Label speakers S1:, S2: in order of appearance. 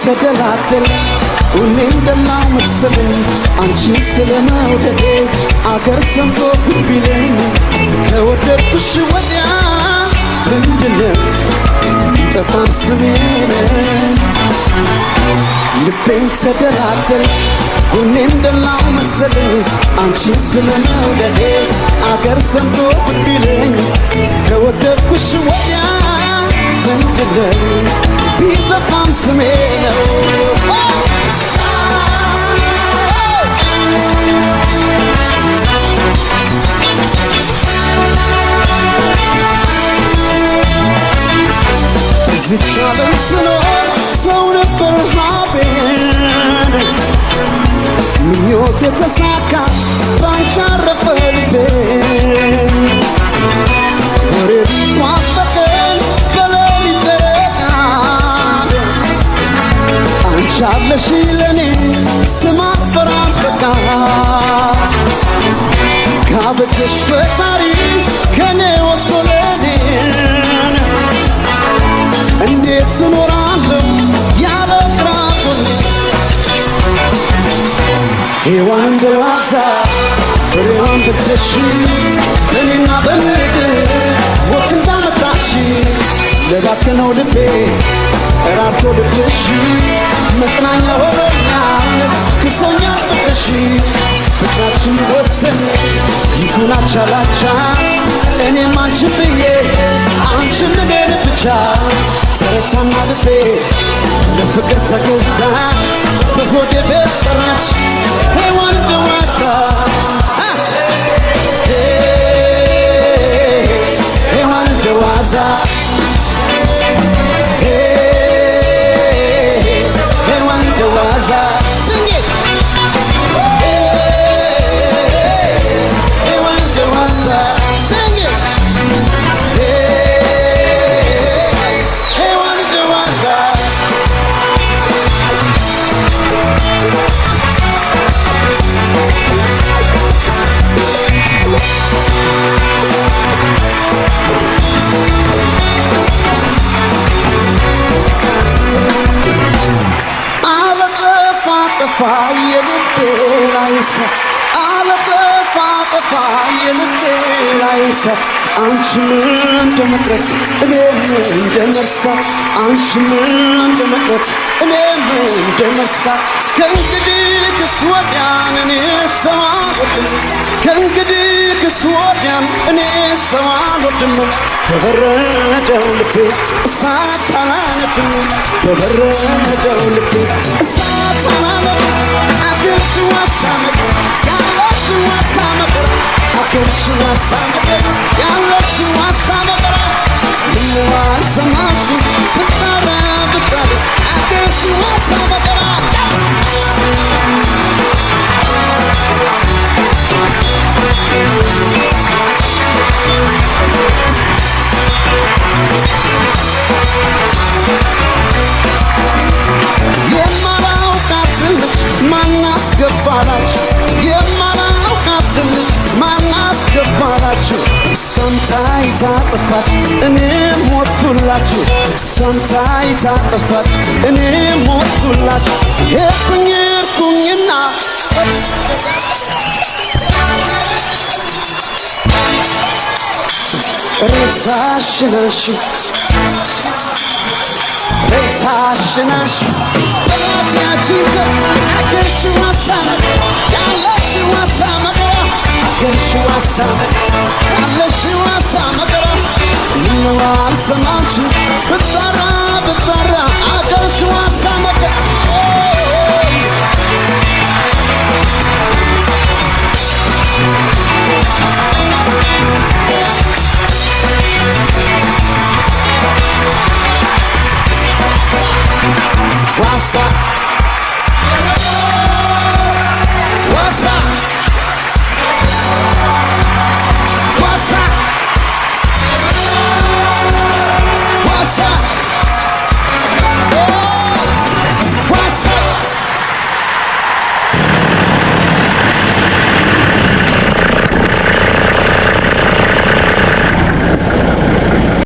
S1: ተደላደለ ሁሌም ደላው መሰለኝ አንቺን ስለመውደዴ አገር ሰምቶ ቢለኝ ከወደድኩሽ ወዲያ ምንድነው ቢጠፋም ስሜን። ልቤን ተደላደለ ጎኔም ደላው መሰለኝ አንቺን ስለመውደዴ አገር ሰምቶ ቢለኝ ከወደድኩሽ ወዲያ ምንድነው ቢጠፋም ስሜ ነው። እዚች ዓለም ስኖር ሰው ነበር ሀቤን ምኞቴ ተሳካ ባንቺ አረፈ ልቤ። ወሬ ቢጓዝ በቀን በሌሊት ጨረቃ አንቺ አለሽ ለኔ ስም አፈራበቃ ካበጀሽ ፈጣሪ ከኔ ወስዶ ለኔ እንዴት እኖራለሁ ያለ ቅራቁኔ። ሔዋን እንደዋዛ ፍሬዋን በልተሽ በእኔና በምድር ሞት እንዳመጣሽ ለባከነው ልቤ ራርቶ ልብሽ መጽናኛ ሆኖኛል ክሶኛል ፍቅርሽ። ፍቅራችን ወሰን ይሁን አቻላቻ እኔም አንቺን ብዬ አንቺም እኔን ብቻ ተረታና ልቤ ለፍቅር ተገዛ በሆዴ ቤት ሰራች ሔዋን እንደዋዛ። ሔዋን እንደዋዛ፣ ሔዋን እንደዋዛ። Sing it! ሔዋን እንደዋዛ። Sing it! ሔዋን እንደዋዛ። አለጠፋ ጠፋ የልቤ ላይ እሳት፣ አለጠፋ ጠፋ የልቤ ላይ እሳት፣ አንቺም እንደ መቅረት እኔም እንደ መርሳት፣ አንቺም እንደ መቅረት እኔም እንደ መርሳት። ከእንግዲህ ክስ ወዲያን እኔ ሰው አልወድም፣ ከእንግዲህ ክስ ወዲያን እኔ ሰው አልወድም፣ በበረደው ልቤ እሳት አላነድም፣ በበረደው ልቤ እሳት አላነድም። አገርሽ ዋሳ መቅር ያለሽ ዋሳ መቅር፣ አገርሽ ዋሳ መቅር ያለሽ ዋሳ መቅር፣ ምነው አልሰማሽ ብጣራ ብጣራ አገርሽ ዋሳ መቅር። የማላውቃትን ልጅ ማናስገባላችሁ፣ የማላውቃትን ልጅ ማናስገባላችሁ፣ ሰምታይ ታጠፋች እኔም ሞትኩላችሁ፣ ሰምታይ ታጠፋች እኔም ሞትኩላችሁ። ሄድኩኝ ሄድኩኝና ሬሳሽን አንሺው፣ ሬሳሽን አንሺው በላፊያችን አገርሽ ዋሳ መቅር ያለሽ ዋሳ መቅር፣ አገርሽ ዋሳ